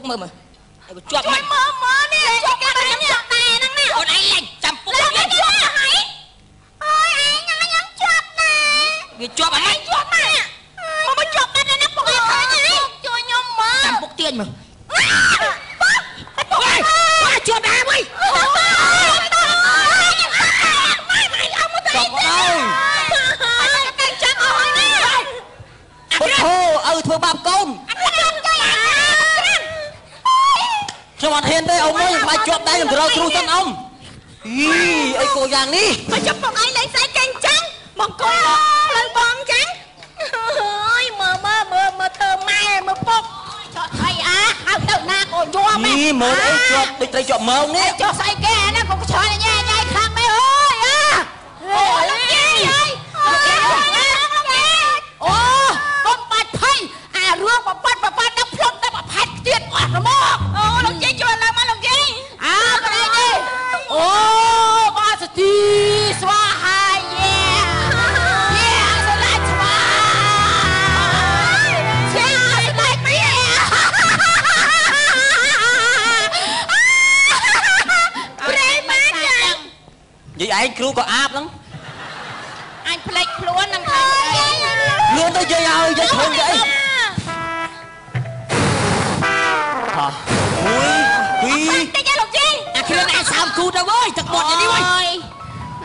មើលមើលឲ្យជាប់ មើលមើលនេះជាប់គេខ្ញុំជាប់ដែរហ្នឹងណា អូនឯងលែងចាំពុក វាជាប់ហើយអូយឯងខ្ញុំជាប់ដែរ វាជាប់អានេះ ជាប់ណាមកមកជាប់ដែរណាពុកឯងឃើញហើយជួយខ្ញុំមើល ចាំពុកទាញមើល ពុកពុកអើយជាប់ដែរវិញ ម៉ែម៉ែអត់មកទេ ជាប់ហើយ តែចាំអស់ហើយណា ពុទ្ធោឪធ្វើបាបកូនខ្ញុំអត់ហ៊ានទេអ៊ំអើយខ្លាចជាប់ដែរខ្ញុំទៅរកគ្រូសិនអ៊ំអីអីកូយ៉ាងនេះ មកចាប់ពុកឯងលេងស្អីចេញចឹងមកអង្គុយផ្លូវបងចឹងអើយមើលមើលមើលមើលធ្វើម៉ែមើលពុកចត់អីអាហៅទៅណាក៏យំ ម៉ែមើលអីជាប់ដូចត្រីជាប់ម៉ោងនេះ ចុះស្អីគេអាណាក៏ឆ្លើយញ៉ៃញ៉ៃខ្លាំងមែនអើយអាអូលោកយាយអើយអូកុំបាច់ភ័យអារឿងបបាត់បបាត់ដល់ផ្លុំតែប្រផាត់ទៀតអស់រមកអូលោកយាយជួយឡើងមកលោកយាយអើមិនអីទេអូបាសទីស្វាហាយេយេស្លាច់ស្វាជាស្លាច់ពីប្រេម៉ាចាង និយាយឯងគ្រូក៏អាបហ្នឹង អញភ្លេចខ្លួននឹងថា លឿនទៅយាយឲ្យយាយឃើញទៅអីហោះ1 2 តិចលោកយាយ អាគ្រឿងឯងសើមគូទៅវើយទឹកមាត់នេះវិញ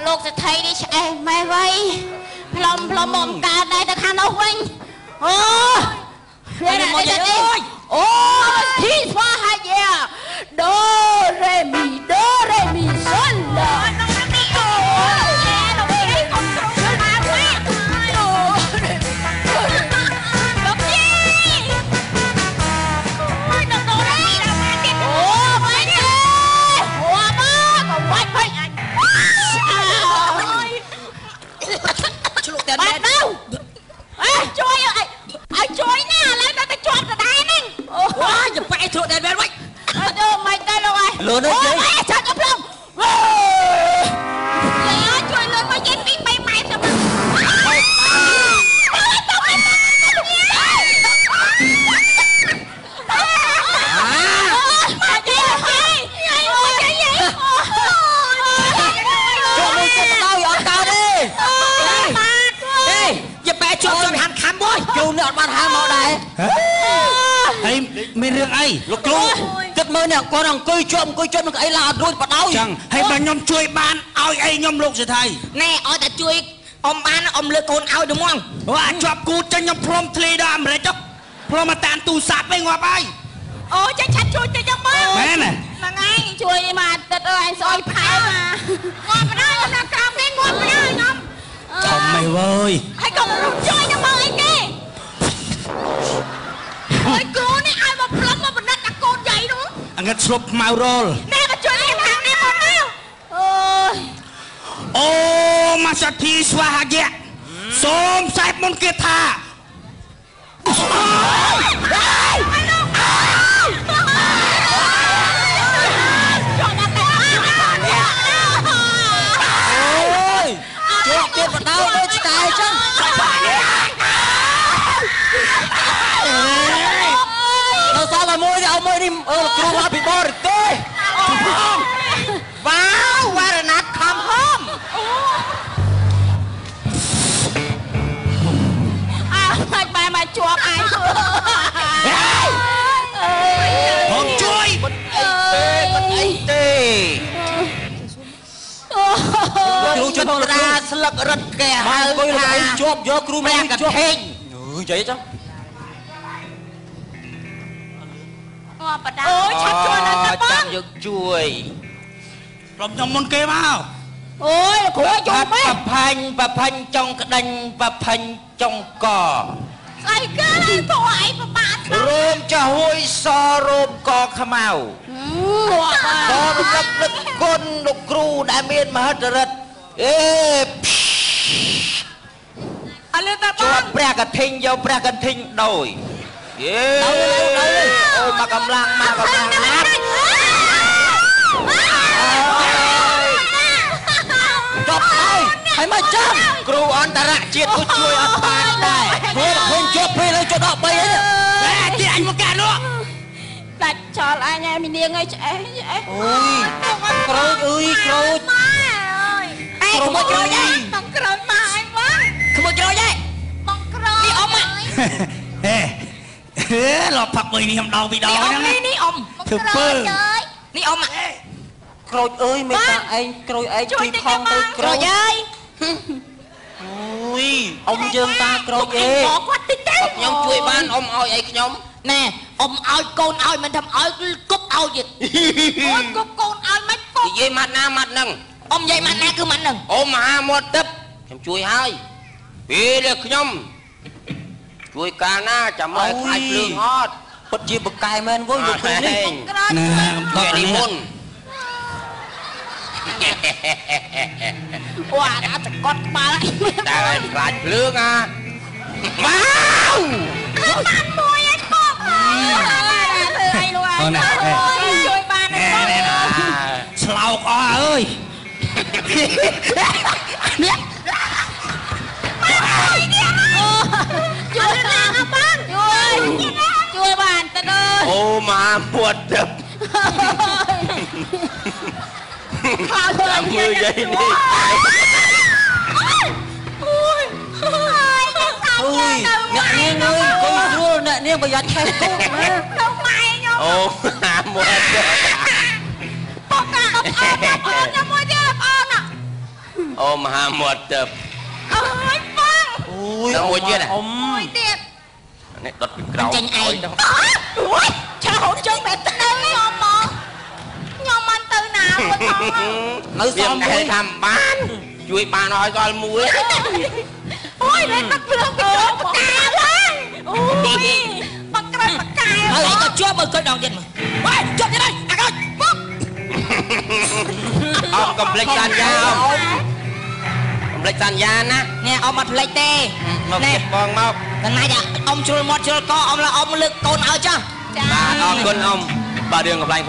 លោកសេដ្ឋីនេះឆ្អេះម៉ែវៃផ្លុំផ្លុំមកកើតដែរទៅខាងនោះវិញអូ វាមកយាយអើយ អូធីស្វាហាយាដូរេមីដូរេមីសុលឡា តែ បាត់ទៅអេជួយឲ្យឲ្យជួយណាឥឡូវតែជាប់ដដែលហ្នឹង អូយប៉ែជ្រក់តែមែនវិញ អត់ទៅមិនទៅលោកអើយ លឿនទៅយាយ ចាត់ទៅផ្លុំយាយជួយលឿនមកយាយពី3ម៉ែត្រទៅ ជាប់មួយចិត្តទៅអត់កើតទេ ជាប់ជាប់ហាន់ខំមួយ គ្រូនេះអត់បានហាមកដែរ ហើយមានរឿងអី លោកគ្រូគិតមើលនេះគាត់អង្គុយជាប់អង្គុយជាប់នឹងអីឡាអត់រួចបដ ாய் ចឹងហើយបើខ្ញុំជួយបានឲ្យអីខ្ញុំលោកសេដ្ឋី ណែឲ្យតែជួយអ៊ំបានអ៊ំលើកូនឲ្យទៅហ្មង អូអាចជាប់គូចឹងខ្ញុំផ្លុំធ្លីដល់អាមេរិកចុះផ្លុំមកតាមទូរស័ព្ទឯងងាប់ហើយ អូចេះឆាត់ជួយតិចចឹងមើល មែន ហ្នឹងឯងជួយមកអាទិត្យអើយស្អុយផែមកងាប់បណ្ដោយដល់ក្រោមនេះងាប់បណ្ដោយខ្ញុំ ធំមិនវើយ ហើយកុំរុំជួយទៅមកអីគេហើយគ្រូនេះឲ្យមកផ្លុំមកបណ្ឌិតអាកូនយាយនោះ អង្កត់ស្លុបខ្មៅរល ណែមកជួយខាងនេះមកមកអូយ អូមាសធីស្វាហាយៈសូមខ្សែមុនគេថា អូយជាប់ទៀតបដ ாய் ដូចឆ្កែចឹងនៅសល់តែមួយទេអមួយនេះអឺគ្រូមកពីបរទេស វ៉ាវវ៉ារណាត់ខំហម អើបាច់បែមកជាប់ឯង ผมជួយ មិនអីទេមិនអីទេ គ្រូជួយផងលោក ត្ គ្រូ រាស្លឹករត់គេហៅ អង្គុយលោក ថា អីជាប់យកគ្រូ ព្រះ មកជាប់ កថេង អឺនិយាយចឹង ងាប់បដាអូយឆាប់ជួយដល់ទៅបង ចាំយើងជួយ ផ្លុំខ្ញុំមុនគេមក អូយគ្រូជួយមែន ប្រផាញ់ប្រផាញ់ចុងក្តាញ់ប្រផាញ់ចុងក ស្អីគេព្រោះឯងពិបាកស្ដាប់ រោមចាហួយសរោមកខ្មៅ ងាប់ សរំលឹកនឹកគុណលោកគ្រូដែលមានមហិទ្ធិឫទ្ធិអេ អត់លឺតាប ជា ង ប់ព្រះកធិញយកព្រះកធិញដោយយេអូមកកម្លាំងមកកម្លាំងណាស់ ចប់ហើយហើយមកចាំ គ្រូអន្តរជាតិក៏ជួយអត់បានដែរ គ្រូឃើញជាប់ពេលហើយជាប់ដល់3ហើយ អេទីអញមកកានោះ ដាច់ចោលអញហើយមីនាងអើយឆ្អេះឆ្អេះ អូយក្រូចអើយក្រូច ម៉ែអើយ អេក្មួយក្រូចឯង បងក្រូចម៉ែអញបង ក្មួយក្រូចឯង បងក្រូច នេះអ៊ំ ហេហេលបផឹកមួយនេះម្ដងពីរដងហ្នឹង នេះនេះអ៊ំ ធ្វើពើ នេះអ៊ំ ក្រូចអើយមេតាឯងក្រូចឯងជួយផងទៅក្រូច អើយ អូយអ៊ំយើងតាក្រូចអេ គាត់តិចទៅ ខ្ញុំជួយបានអ៊ំឲ្យអីខ្ញុំ ណែអ៊ំឲ្យកូនឲ្យមិនធ្វើឲ្យគប់ឲ្យទៀត អូយគប់កូនឲ្យមិនពុក និយាយម៉ាត់ណាម៉ាត់ហ្នឹង អ៊ំនិយាយម៉ាត់ណាគឺម៉ាត់ហ្នឹង អ៊ំមហាមាត់ទឹកខ្ញុំជួយហើយពេលខ្ញុំជួយកាលណាចាំឲ្យខ្លាចភ្លើងអត់ ពិតជាបកែមែនវើយលោកគ្រូនេះ ណា ដកនេះមុន អូអាតកត់ក្បាល តែខ្លាចភ្លើងអាវ៉ាវ បានមួយឯងបង ធ្វើអីលោកអើយជួយបានទេ ឆ្លោកអស់អើយនេះ ជួយបានបានជួយជួយបានតើ អូម៉ាពួតទឹក ខ្លោច ចាំមើលយាយនេះ អូយ អូយអ្នកនាងអើយអង្គុយស្រួលអ្នកនាងប្រយ័ត្នឆេះគោកណា ទៅម៉ែខ្ញុំ អូម៉ាមួត បកកាអត់អត់ខ្ញុំមួយទៀតអូន អូមហាមាត់ទឹក អើយបង អូយ មួយទៀត អ៊ំ មួយទៀត នេះដុតពីក្រោម ចេញឯង អូយឆាហូតជើងមែន ទៅខ្ញុំមកខ្ញុំមិនទៅណាមក នៅសល់មួយ ថាបានជួយបានឲ្យសល់មួយ អូយរែកទឹកភ្លើងពីក្រោមបកាឡើយអូយបក្រិតបកា ហើយក៏ជាប់មើលកុយដងទៀតមើលវ៉ៃជាប់ទៀតហើយអាកុយពុក អ៊ំកុំភ្លេចសន្យាអ៊ំកុំភ្លេចសន្យាណា នេះអ៊ំអត់ភ្លេចទេ មកគិតបងមក កន្លែងអ៊ំជ្រុលមាត់ជ្រុលកអ៊ំឡើអ៊ំលើកកូនឲ្យចា ចា បាទអរគុណអ៊ំបាទរឿងកំ pl ែង